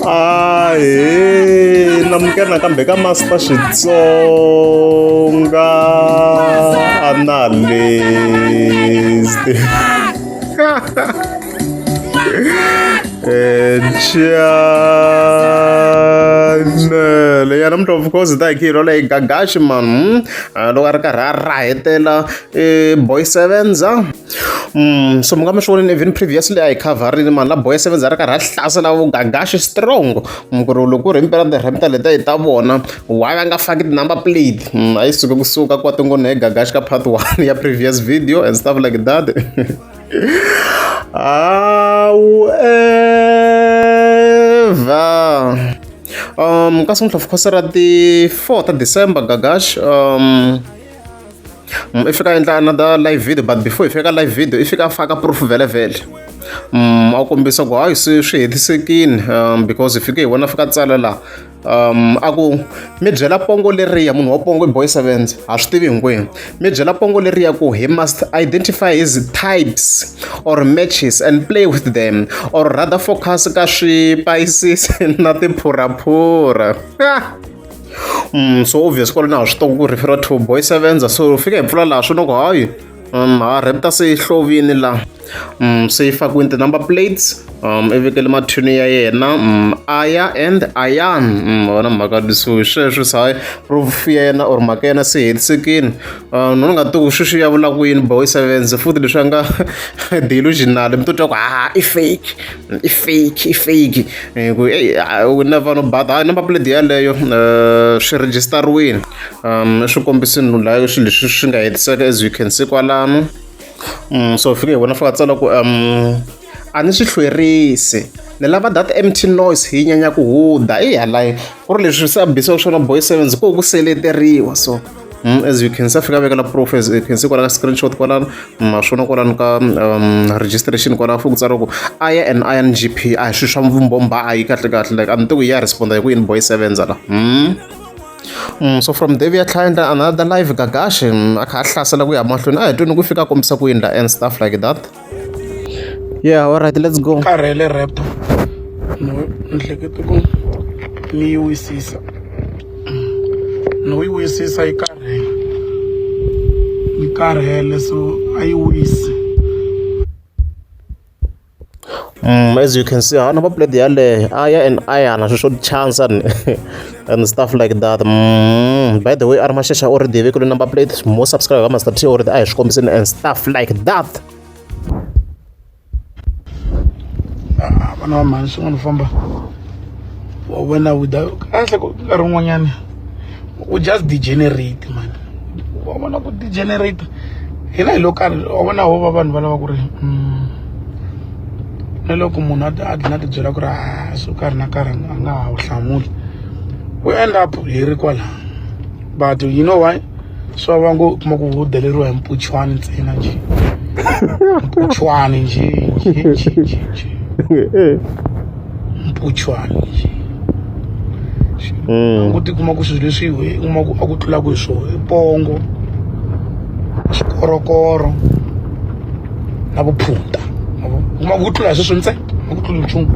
Ahee namukela nakambe ka Master Xitsonga Analyst. Channel ya namuntlha of course ta hi khi hi rhola hi Gagashi man loko a ri karhi a rahetela Boy Sevenza. So mi nga mi swi vonile even previously a hi cover-rini mani la Boy Sevenza a ri karhi a hlasela Vugagashi strong ku ri loko ku ri himpela ti-raptor letiya i ta vona why va nga faki ti-number plate a yi suke kusuka kwa tingoni hi Gagashi ka part one ya previous video and stuff like that. However, ka siku of course ra ti 4 ta December Gagash i fika endla another live video but before hi fika live video i fika a faka proof vhele vhele a kombisa ku hayi se swi hetisekile because hi fike hi vona fika tsala la a ku mi byela pongo leriya munhu wa pongo i boy sevens ha swi tivi hinkwenu mi byela pongo leriya ku he must identify his types or matches and play with them or rather focus ka swipayisisi na tiphuraphura. So obvious kwalano ha swi tiva ku refer to boy sevenza so fika hi pfula laha swi no ku hayi ha raptor se yi hlovini la se yi fakiwini ti-number plates i vekele mathini ya yena aya and ayan wona mhaka so hi sweswo se hayi proof ya yena or mhaka yena se hetisekile no ni nga tivi ku sweswi ya vula ku yini boy sevens futhi leswi a nga delusional mi to twa ku ha i fake i fake i fake ku eyi we never know but hayi number plate yaleyo swi rejistariwile swi kombisini laha swilo leswi swi nga hetiseka as you can see kwalano so fike hi vona fika tsala ku a ni swi hlwerisi ni lava that empty noise yi nyanya ku huda i halayi ku ri leswi se a bisiwa swona boy sevens ku ku seleteriwa so as you can see fika vekela proof as you can see kwala ka screenshot kwalano ma swona kwalano ka registration kwala fu ku tsariwa ku aya and iron gp a hi swilo swa vumbomba a yi kahle kahle like a ni tivi ya responda hi ku yini boy sevenza la so from there ya tlhela endla another live Gagashi a kha a hlasela ku ya mahlweni a hi twini ku fika a kombisa ku yini la and stuff like that. Yeah, all right, let's go. Karhele Raptor no ni hlekete ku ni yi wisisa no yi wisisa yi karhele yi karhele so a yi wisi. As you can see, number plate yaleyo aya and ayana swilo swo chance and stuff like that. By the way, a ri Mashesha already vekile number plate mo subscribe ka Master T already a hi swi kombisini and stuff like that. Vana va mhani swin'wana famba wa vona without kahle ku nkarhi wun'wanyana u just degenerate man wa vona ku degenerate hina hi lo karhi wa vona ho va vanhu va lava ku ri na loko munhu a a dlina a ti byela ku ri a swo karhi na karhi a nga ha wu hlamuli we end up hi ri kwala but you know why swa va ngo kuma ku ho deleriwa hi mpuchwani ntsena njhe mpuchwani njhe njhe njhe njhe njhe mpuchwani njhe ku tikuma ku swilo leswi u kuma ku a ku tlulaku hi swona i pongo swikorokoro na vuphunta u kuma ku tlula hi sweswo ntsena a ku tluli nchumu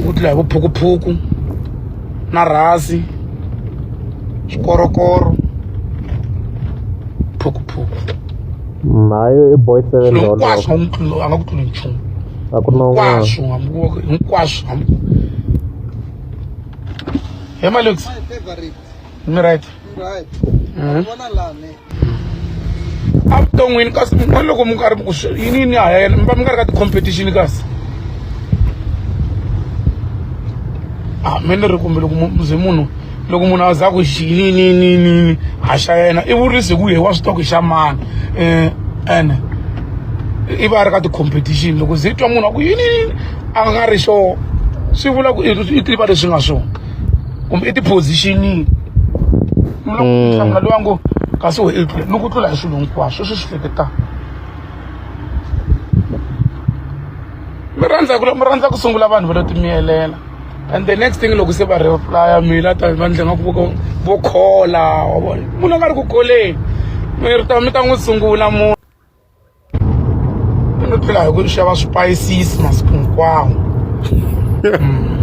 ku tlula hi vuphukuphuku na rhasi swikorokoro phukuphuku Nayo i boy seven swilo hinkwaswo a nga ku tluli nchumu a ku na un'wana hinkwaswo hambi ku hinkwaswo hambi he Malux mi right Right. Vona lani. Evuton'wini kasi na loko mi karhi mi ku yini yini ha yena mi va mi nga ri ka ti-competition kasi a me ni ri kumbe loko ze munhu loko munhu a za ku xi yini yini yini yini ha xa yena i vurise ku ye wa swi tiva ku i xa mani um ene i va a ri ka ti-competition loko ze i twa munhu a ku yini yini a nga ri sure swi vula ku i tiva leswi nga swona kumbe i ti-positionini hlamula loyi a ngo kasi we i tlula ni ku tlula hi swilo hinkwaswo sweswi swi hleketaka mi rhandza ku mi rhandza ku sungula vanhu va lo timiyelela and the next thing loko se va replya mina ta va ndle nga ku vo khola wa vona munhu a nga ri ku kholeni mi ri ta mi ta n'wi sungula munhu no tlula hi ku xava swipayisisi masiku hinkwawo.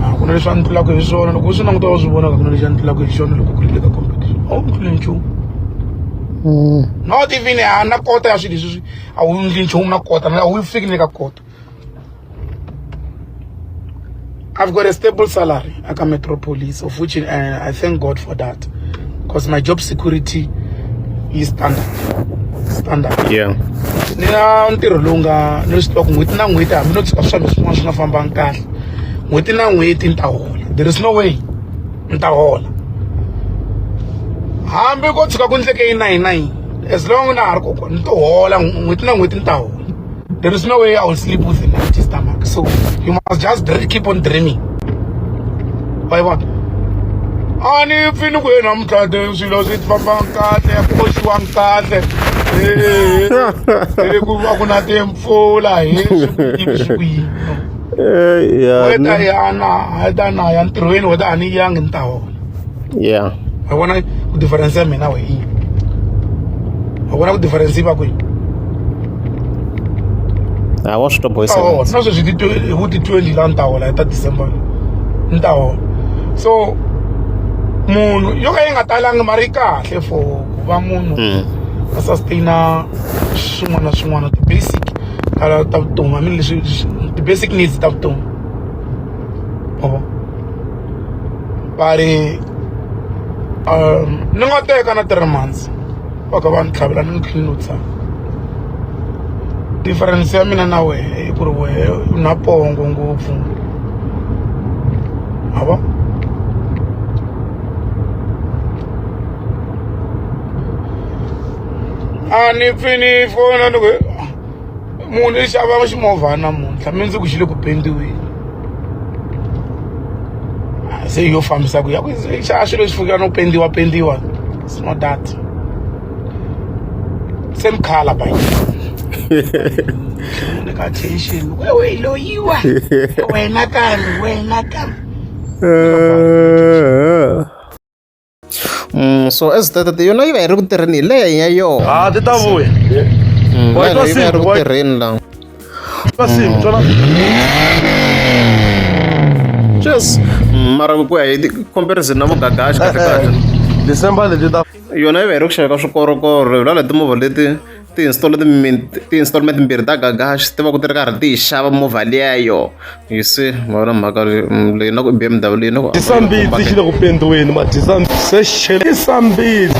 A ku na leswi a ni tlulaka hi swona loko u swi languta wa swi vona ka ku na lexi a ni tlulaka hi xona loko ku ri le ka competition a wu ni tluli nchumu not even a na kota ya swilo leswi a wu ndli nchumu na kota a wu fiki ni le ka kota. I've got a stable salary at Metropolis, of which I thank God for that, because my job security is standard. Standard. Ni na ntirho lowu nga ni swi tiva ku n'hweti na n'hweti hambi no tshuka swi swin'wana swi nga fambangi kahle n'hweti na n'hweti ni ta hola. There is no way ni ta hola hambi ko tshuka ku ndleke yi na yini na yini, as long na ha ri kokwana ni to hola n'hweti na n'hweti ni ta hola. There is no way I will sleep with an empty stomach. So you must just keep on dreaming. Wa yi vona? A ni pfi ni ku ye namuntlha te swilo swi famba kahle a ku oxiwangi kahle ku a ku na timpfula hi swi swi ku yini. Weta yana weta na ya ntirhweni weta a ni yangi ni ta hola. Wa vona ku difference ya mina we yini? Wa vona ku difference yi va kwihi? A wa swi twa boy. Oh, na sweswi ti hi ku ti 20 la ni ta hola hi ta December ni ta hola. So munhu yo ka yi nga talangi mara yi kahle for ku va munhu a sustaina swin'wana na swin'wana, ti-basic ta vutomi, I mean leswi ti-basic needs ta vutomi. Wa va ri ni nga teka na 3 months va kha va ni tlhavela ni clean no tshama. Difference ya mina na wehe i ku ri wehe u na pongo ngopfu avo. A ni pfi ni fona ni ku munhu i xava ximovha namuntlha mi ndzi ku xi le ku pendiweni se yo fambisa ku ya ku xava swilo leswi fika no pendiwa pendiwa. It's not that same color by ka attention wewe loyiwa wena kambe wena kambe. So as that yona yi va yi ri ku tirheni hi leya ya yona. Ah, ti ta vuya. Wa twa yi va yi ri ku tirheni la. Twa sim, twana. Cheers. Mara ku ya hi comparison na vugagaxi kahle kahle. December leti ta Yona yi va yi ri ku xava ka swikorokoro hi leti timovha leti ti-installment timbirhi ta gagaxi ti va ku ti ri karhi ti yi xava movha liyayo. You see, ma vona mhaka leyi na ku BMW leyi na ku Disambidzi xi le ku pendiweni ma se xele Disambidzi.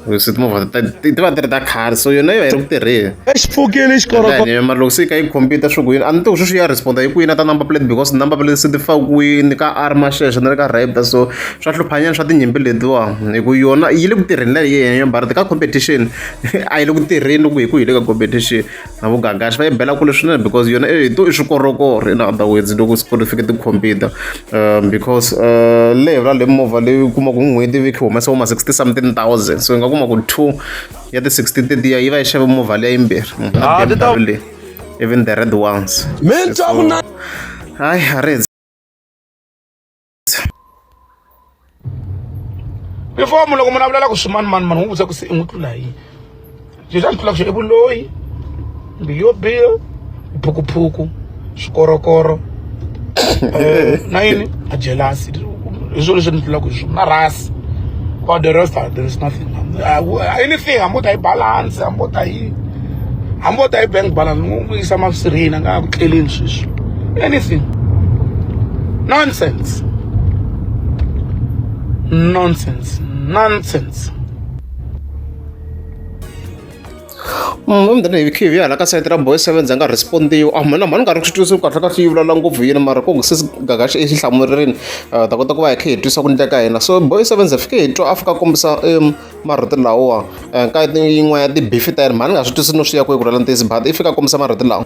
You see, timovha ti va ti ri ta khale, so yona yi va yi ri ku tirheni. Xi pfukile xikorokoro. Mara loko se yi kha yi compete swi ku yini, a ni tivi sweswi ya responda hi kwini ta number plate, because number plate se ti fakiwini ka R Masheshe na le ka Raptor, so swa hluphanyana swa tinyimpi letiwa hi ku yona yi le ku tirheni leyi yena, but ka competition a yi le ku tirheni. Loko hi ku hi le ka competition na vugagaxi va yi bela kule swinene, because yona i to i swikorokoro, in other words, loko siku ri fike tikhompyuta, because leyi vula leyi movha leyi u kuma ku n'hweti vi kha humesa ma 60 something thousand, so yi nga kuma ku two ya ti-60 tetiya yi va yi xave movha leyi yimbirhi na Ah, ti ta- BMW leyi, even the red ones. Mi twa ku na Hayi, a ri Before munhu loko munhu a vulavula ku swimani mani mani, n'wi vutisa ku se i n'wi tlula hi yini. Lexi a ni tlulaka xona i vuloyi, mbilu yo biha, phukuphuku, swikorokoro na yini a jealousy. Hi swona leswi ni tlulaka hi swona na rasi. For the rest, there is nothing, anything. Hambi u ta hi balance, hambi u ta hi bank balance, n'wi yisa masirheni a nga ku tleleni sweswi, anything. Nonsense, nonsense, nonsense. Umndeni hi khivi hala ka sayiti ra Boy Seven a nga respondiwi. A mina mhani nga ri ku swi twisisi kahle kahle yi vulavula ngopfu yini, mara ku se Gagashi i xi hlamurile, ta kota ku va hi kha hi twisa ku ndleka hina. So Boy Seven fike hi twa a fika a kombisa marito lawa ka yin'wana ya ti-beef ta yena. Mhani nga swi twisisi no swi ya kwihi ku rhela ntiyiso, but i fika a kombisa marito lawa.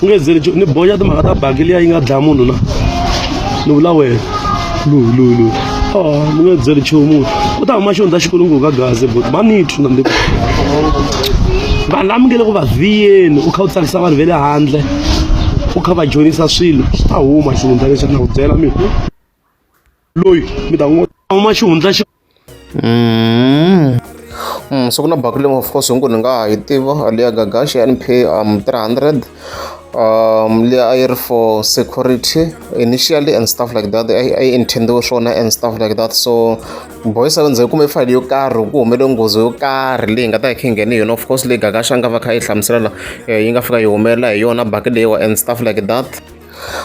U nge byeli ni boxa timhaka ta bangi liya yi nga dlaya munhu na ni vula wena loyi loyi loyi. A ni nge byeli nchumu, u ta huma xihundla xikulu ka gazi but va ni twi na vanhu lava mi nge le ku va vhiyeni, u kha u tsakisa vanhu va le handle, u kha va joyinisa swilo swi ta huma xihundla lexi na ku byela mina loyi mi ta n'wi huma xihundla xi. So ku na bakkie leyi of course hinkwenu hi nga ha yi tiva leya Gagashi NP 300, leyi a yi ri for security initially and stuff like that, a yi intendiwe swona and stuff like that. So Boy Seven yi kume file yo karhi ku humele nghozi yo karhi leyi nga ta yi kha yi nghene hi yona, of course leyi Gagashi a nga va kha yi hlamusela la yi nga fika yi humelela hi yona bakkie leyiwa and stuff like that.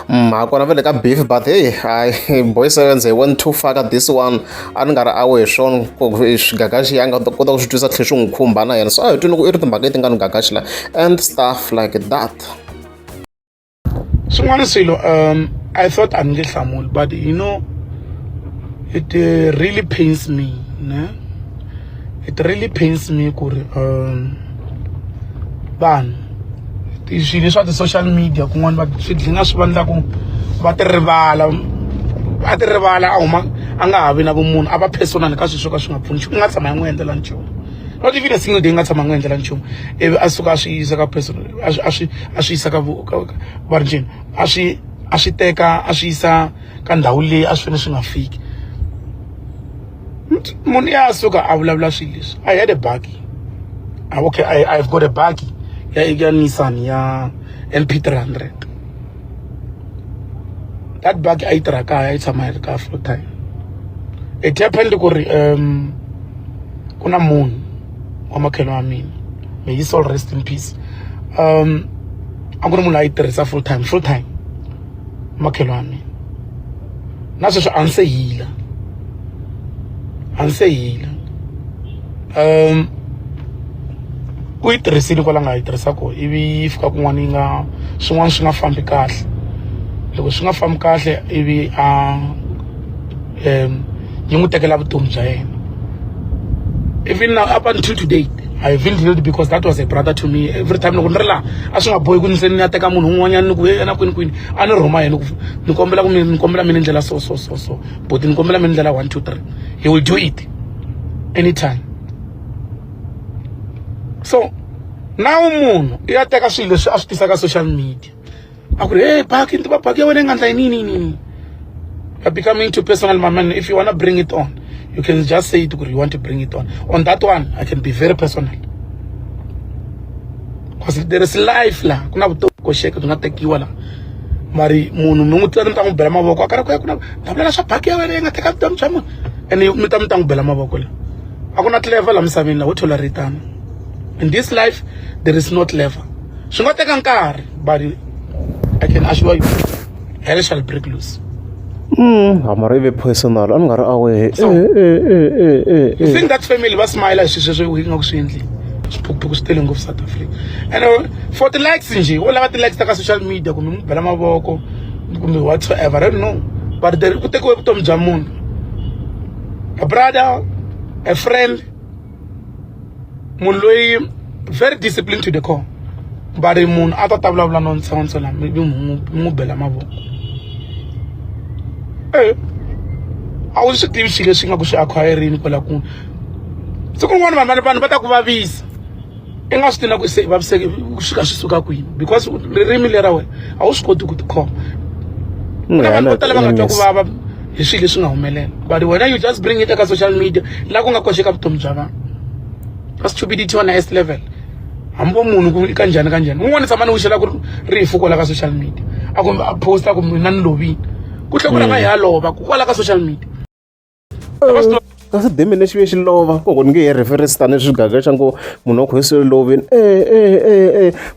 Ha kona vele ka beef, but hey, hayi, Boy Seven he went too far ka this one. A ni nga ri awe hi swona ku Gagashi ya nga kota ku swi twisa tlhe swi n'wi khumba na yena, so a hi twini ku i ri timhaka leti nga ni Gagashi la and stuff like that. Swin'wana swilo, I thought a ni nge hlamuli, but you know it really pains me, ne? It really pains me ku ri vanhu swilo leswa ti-social media kun'wana va swi dlina swi vandla ku va ti rivala, a ti rivala, a huma a nga ha vi na vumunhu, a va personal ka swilo swo ka swi nga pfuni nchumu, i nga tshama yi n'wi endlela nchumu, not even a single day nga tshama n'wi endlela nchumu, ivi a suka a swi yisa ka personal, a swi yisa ka va ri njhani, a swi teka a swi yisa ka ndhawu leyi a swi fanele swi nga fiki. Munhu ya suka a vulavula swilo leswi. I had a bakkie. Okay, I've got a bakkie ya Nissan ya NP 300. That bakkie a yi tirha kaya, yi tshama yi ri ka full time. It happened ku ri ku na munhu wa makhelo wa mina, may his soul rest in peace, a ku ri munhu a yi tirhisa full time, full time, makhelo wa mina. Na sweswi a ni se hila, a ni se hila. U yi tirhisile kwala nga yi tirhisa kona, ivi yi fika kun'wana yi nga swin'wana swi nga fambi kahle. Loko swi nga fambi kahle, ivi a yi n'wi tekela vutomi bya yena. Even now, up until today, I haven't healed, because that was a brother to me. Every time loko ni ri laha, a swi nga bohi ku ni se ni ya teka munhu un'wanyana ni ku yena kwini kwini, a ni rhuma yena ku ni kombela ku ni kombela mi ni ndlela so so so so, but ni kombela mi ni ndlela 1 2 3, he will do it anytime. So now munhu i ya teka swilo leswi a swi tisa ka social media, a ku ri, "Hey, bakkie ni tiva bakkie ya wena yi nga ndla yini yini yini." You're becoming too personal, my man. If you want to bring it on, you can just say it, you want to bring it on. On that one, I can be very personal, because there is life la, ku na vutomi koxeka byi nga tekiwa la. Mari munhu mi n'wi tiva, mi ta n'wi bela mavoko a karhi ku ya ku na vulavula swa bakkie ya wena yi nga teka vutomi bya munhu, and mi ta n'wi bela mavoko la. A ku na clever la misaveni la, wo tolerate-ana. In this life there is not clever. Swi nga teka nkarhi, but I can assure you hell shall break loose. Mara i ve personal, a ni nga ri aware. So, eh. You think that family va smile hi swilo sweswo yi nga ku swi endleni? Swiphukuphuku swi tele ngopfu South Africa. And for ti-likes nje, wo lava ti-likes ta ka social media kumbe mi bela mavoko kumbe whatsoever, I don't know, but there ku tekiwe vutomi bya munhu, a brother, a friend, munhu loyi very disciplined to the core, but munhu a ta ta vulavula nonsense la, mi n'wi bela mavoko. A wu swi tivi swilo leswi nga ku swi acquirini kwala ku siku rin'wana vanhu va ta ku vavisa, i nga swi tivi na ku se i vaviseke ku fika swi suka kwini, because ririmi lera wena a wu swi koti ku tikhoma. Ku na vanhu vo tala va nga twa ku vava hi swilo leswi nga humelela, but wena you just bring it eka social media laha ku nga koxeka vutomi bya vanhu. Ka stupidity on highest level. Hambi vo munhu ku kanjhani kanjhani, un'wana tshama ni wixela ku rifu kwala ka social media, a ku a posta ku mina ni lovini, ku tlhela ku rhanga hi ya lova ku kwala ka social media. Kasi demi lexi ve xi lova koko ni nge he reference tanihi swigaga xa ngo munhu wa khoyisi lovini.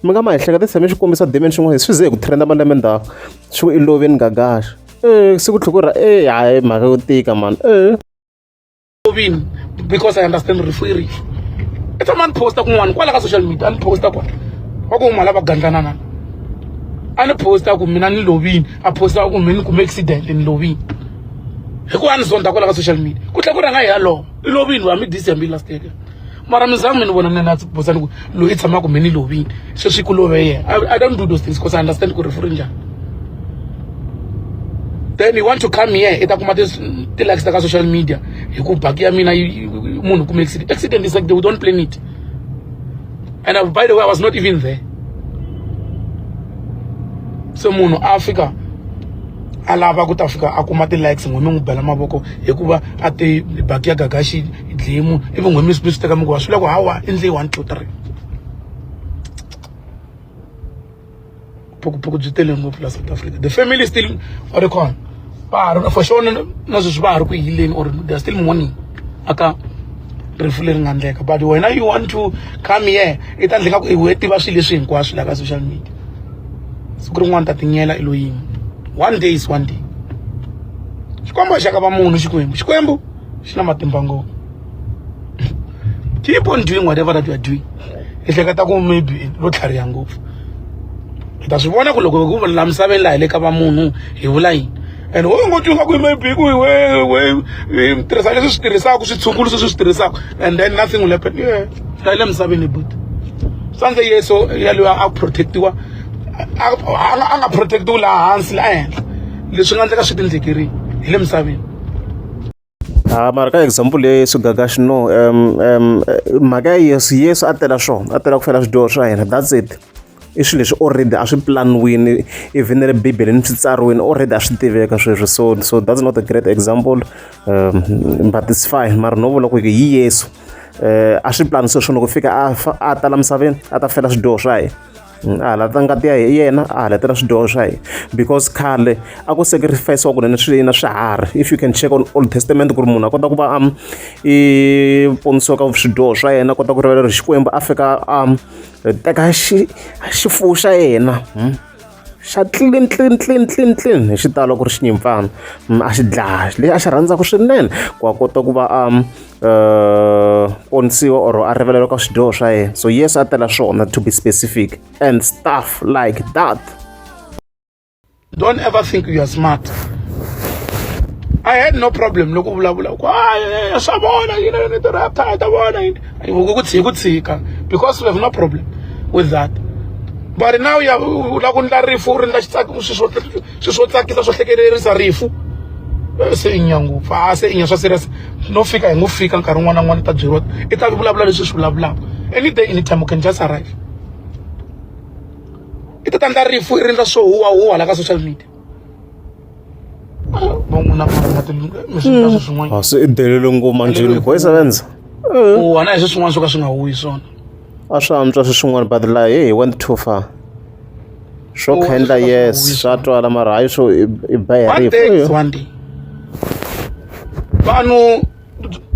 Mi nga ma hi hleketa tshame xi kombisa demeni xin'wana swi ze hi ku trenda malembe ndzhaku, xi ku i lovini Gagaxa siku tlhe ku ra hayi, mhaka yo tika mani. Lovini because I understand rifu i rifu. I tshama ni posta kun'wana kwala ka social media, a ni posta kwala wa ku huma lava gandlana na a ni posta ku mina ni lovini, a posta ku mina ni kume accident ni lovini, hikuva a ni zonda kwala ka social media, ku tlhela ku rhanga hi yalowo i lovini wa mi December last year. Mara mi zangi mi ni vona mina na bosa ni ku loyi i tshamaka mi ni lovini sweswi ku love yena. I don't do those things because I understand ku rifu ri njhani. Then you want to come here, i ta kuma ti-likes ta ka social media hi ku bakkie ya mina munhu kume accident. Accident is like they don't plan it. And by the way, I was not even there. So munhu a fika A lava ku ta fika a kuma ti-likes n'we mi n'wi bela mavoko hikuva a te baki ya gagaxi dlaye munhu ivi n'we mi swi teka mi ku wa swi vula ku hawa i ndle 1 2 3. Phukuphuku byi tele ngopfu la South Africa. The family still or the con va ha ri for sure na sweswi va ha ri ku yileni or they are still mourning aka rifu leri nga ndleka. But wena you want to come here i ta ndleka ku i we tiva swilo leswi hinkwaswo la ka social media. Siku rin'wana ta tinyela i lo yini. One day is one day. Xikwembu a xi ka va munhu. Xikwembu, Xikwembu xi na matimba ngopfu. Keep on doing whatever that you are doing. I hleketa ku maybe lo tlhariha ngopfu, hi ta swi vona ku loko ku la misaveni laha hi le ka va munhu hi vula yini. And wo ngo twi nga ku maybe ku we we tirhisa leswi swi tirhisaka switshungulo leswi swi tirhisaka and then nothing will happen. Yeah, la le misaveni but sandze Yesu ya loyi a protectiwa a nga protectiwi laha hansi la henhla leswi nga endleka swi tindlekerini hi le misaveni. Ha mara ka example leyi Yesu Gagashi no mhaka ya Yesu, Yesu a tela swona, a tela ku fela swidyoho swa hina, that's it. I swilo leswi already a swi planiwini even na le bibeleni swi tsariwini already a swi tiveka sweswo. So that's not a great example, but it's fine. Mara no vula ku hi Yesu a swi planisiwe swona ku fika a fa a ta la misaveni a ta fela swidyoho swa hina, a halata ngati ya yena a halatela swidyoho swa hina, because khale a ku sacrifice-iwa kunene swi na swiharhi. If you can check on Old Testament ku ri munhu a kota ku va i ponisiwa ka swidyoho swa yena, a kota ku rivalela Xikwembu, a fika a teka xifuwo xa yena xa clean clean clean clean clean, hi xitalo ku ri xinyimpfana, a xi dlaya lexi a xi rhandzaka swinene ku a kota ku va a ponisiwa or a rivaleriwa ka swidyoho swa yena. So Yesu a tela swona, to be specific and stuff like that. Don't ever think you are smart. I had no problem loko u vulavula ku hayi swa vona yini yini ti-raptor ta vona yini ku tshika ku tshika because we have no problem with that. But now ya u lava ku ndla rifu, u ri ndla swilo swo tsakisa swo hlekelerisa rifu, se i nya ngopfu. A se i nya swa serious no fika hi ngo fika nkarhi wun'wana na wun'wana ta byeriwa i ta vulavula leswi swi vulavulaka. Any day, anytime you can just arrive. I ta ta ndla rifu i ri ndla swo huwahuwa la ka social media van'wana mi swi ndla swin'wana. A se i delele ngopfu manjheni boy sevenza. Huwa na hi swi swin'wana swo ka swi nga huwi swona. A swi antswa swi swin'wana, but la he went too far swo khendla. Yes, swa twala mara hayi swo i ba hi One day is rifu. one day. Vanhu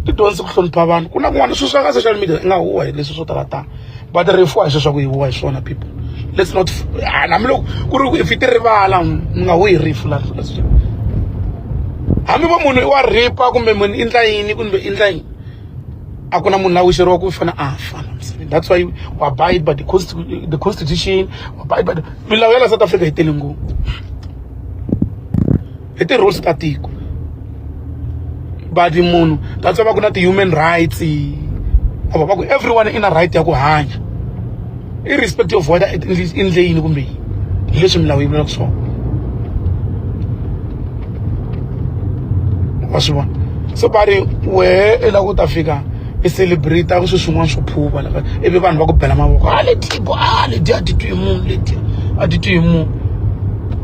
ti dyondzise ku hlonipha vanhu. Ku na kun'wana swilo swa ka social media i nga huwa hi leswi swo tala tala, but rifu a hi swilo swa ku hi huwa hi swona. People, let's not hambi loko ku ri ku if i ti rivala mi nga huwi hi rifu la social. Hambi vo munhu i wa ripa kumbe munhu i ndla yini kumbe i ndla yini, a ku na munhu la wixeriwa ku fana a fa la misaveni. That's why we abide by the constitution, we abide by the milawu ya la South Africa. Hi tele ngopfu hi ti-rules ta tiko, but munhu that's why va ku na ti-human rights ava va ku everyone i na right ya ku hanya irrespective of whether i ndle yini kumbe yini. Hi leswi milawu yi vulaka swona, wa swi vona. So bari wehe i lava ku ta fika i celebrate swilo swin'wana swo phuva laka ivi vanhu va ku bela mavoko a le tiko a lediya a ti twi hi munhu, lediya a ti twi hi munhu,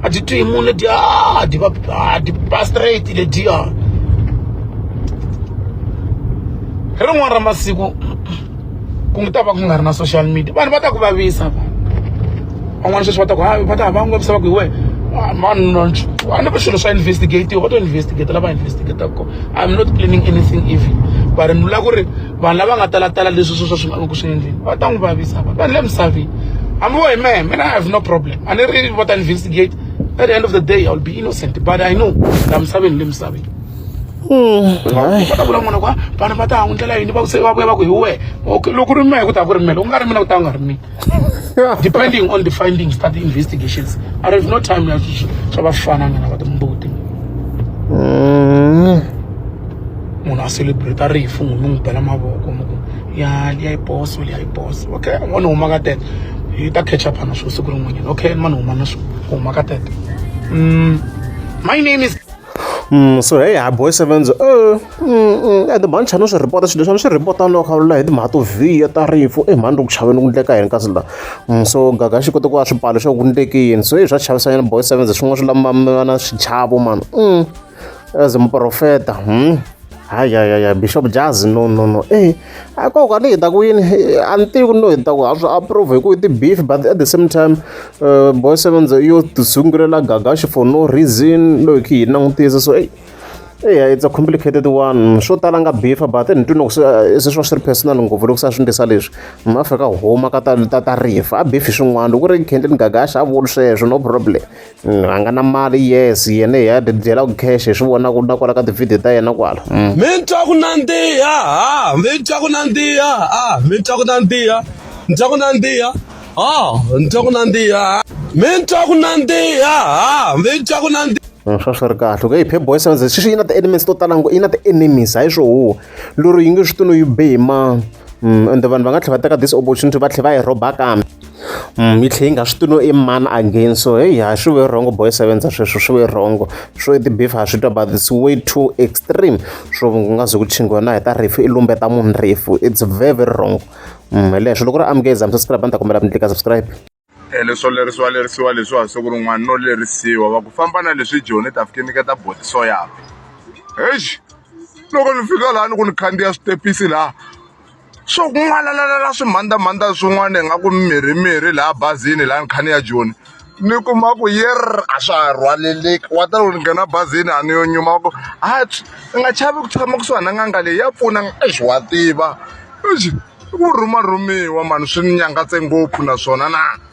a ti twi hi munhu, lediya a ti va a ti ba straight lediya. Hi rin'wana ra masiku ku ta va ku nga ri na social media, vanhu va ta ku vavisa. Vanhu van'wana sweswi va ta ku hayi va ta va n'wi vavisa va ku hi wena mani a ni ku swilo swa investigate va to investigate lava investigate ko. I'm not planning anything evil, but ni vula ku ri vanhu lava nga talatala leswi swo swi nga ku swi endleni va ta n'wi vavisa vanhu le misaveni. Hambi vo hi mehe mina, I have no problem. A ni ri va ta investigate, at the end of the day I will be innocent, but I know la misaveni le misaveni va ta vula n'wana ku vanhu va ta n'wi ndlela yini va se va vuya va ku hi wehe. Okay, loko ri mehe ku ta ku ri mehe, loko ku nga ri mina ku ta ku nga ri mina, depending on the findings ta the investigations. I have no time ya swa vafana mina va timbuti. Munhu a celebrate rifu n'wi n'wi bela mavoko mi ku ya liya yi boso liya yi boso. Okay, mani huma ka tete hi ta catch up na swo siku rin'wanyana. Okay, mani huma na swo huma ka tete. My name is So hey ha boy sevens ende mhani chana swi report swilo leswi a ni swi report loko kha vula hi timhaka to vhiya ta rifu e mhani ri ku chaveni ku ndleka yini kasi la so gaga xi kote ku va swipalo swa ku ndleke yini so i swa chavisanyana boy sevens swin'wana swi lama na swichavo mani as muprofeta hayi hayi hayi bishop jazz no no no e a koka ni hi ta ku yini a ni tivi ku no hi ta ku a swi approve hi ku i ti-beef but at the same time boy sevens yo tisungulela gagaxi for no reason loyi khi hi langutisa so eyi eya it's a complicated one swo tala nga beefa but ni twi loko se se swi va swi ri personal ngopfu loko se a swi ndlisa leswi ma fika huma ka ta ta ta rifa a beef swin'wana loko ku ri Khendleni Gagashi a vuli sweswo no problem a nga na mali yes yena hi ya dyela ku cash hi swi vona ku na kwala ka ti-video ta yena kwala. Mi twa ku nandziha ha mi twa ku nandziha ha mi twa ku nandziha ni twa ku nandziha ha ni twa ku nandziha mi twa ku nandziha ha mi twa ku nandziha Swa swi ri kahle okay Pep Boy Sevens sweswi yi na ti-enemies to tala ngopfu yi na ti-enemies hayi swo huwa lero yi nge swi tivi no yi be hi mani ende vanhu va nga tlhela va teka this opportunity va tlhela va yi rhoba kambe yi tlhela yi nga swi tivi no i mani again so heyi ha swi ve wrong boy sevenza sweswo swi ve wrong swo i ti-beef ha swi twa but it's way too extreme swo ku nga ze ku chingiwa na hi ta rifu i lumbeta munhu rifu it's very very wrong hi leswo loko ri amukeza mi subscribe a ni ta kombela mi tlika subscribe. Leswo lerisiwa lerisiwa leswiwa siku rin'wana no lerisiwa va ku famba na leswi joni ta fike nyiketa boti soyapi exi loko ni fika laha ni ku ni khandziya switepisi laha swo n'walalalala swimhandamhanda swin'wana ingaku mirhi mirhi laha bazini laha ni kha ni ya joni ni kuma ku yerr a swa ha rhwaleleki wa ta loko ni nghena bazini a ni yo nyuma ku ha i nga chavi ku tshama kusuhani na n'anga leyi ya pfuna exi wa tiva exi i ku rhumarhumiwa mani swi ni nyangatse ngopfu naswona na.